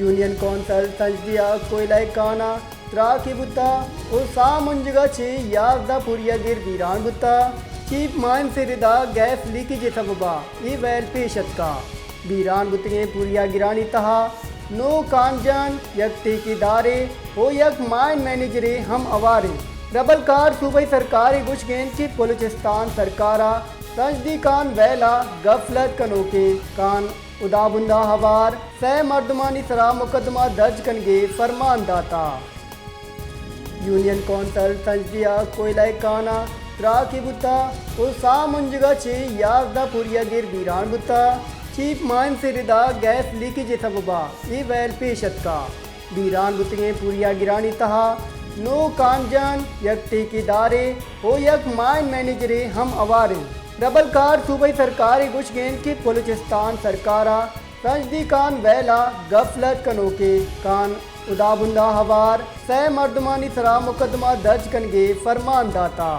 Union council سنجدی ءَ کوئلہ کان ءَ تراک ئے بوتہ ءُ ساہ منجگ ءَ چہ یازدہ پوریاگر بیران بوتہ۔ چیپ مائنز ءِ ردا گیس لیکیج ءِ سبب ءَ اے ویل پیش اتکہ۔ بیران بوتگیں پوریاگرانی تہا نو کان جان، یک ٹھیکیدارے ءُ یک مائن مینیجرے ہم ہوار انت۔ ربل کار صوبائی سرکار ءِ گوشگ انت کہ بلوچستان سرکار ءَ سنجدی کان ویل ءَ گفلت کنوکیں کان ہدابند ءَ ہوار سئے مردمانی سرا مقدمہ درج کنگ ءِ فرمان داتہ۔ یونین کونسل سنجدی ءَ کوئلہ کان ءَ تراک ئے بوتہ ءُ ساہ منجگ ءَ چہ یازدہ پوریاگر بیران بوتہ۔ چیپ مائنز ءِ ردا گیس لیکیج ءِ سبب ءَ اے ویل پیش اتکہ۔ بیران بوتگیں پوریاگرانی تہا نو کان جان، یک ٹھیکیدارے ءُ یک مائن مینیجرے ہم ہوار انت۔ ربل کار صوبائی سرکار ءِ گوشگ انت کہ بلوچستان سرکار ءَ سنجدی کان ویل ءَ گفلت کنوکیں کان ہدابند ءَ ہوار سئے مردمانی سرا مقدمہ درج کنگ ءِ فرمان داتہ۔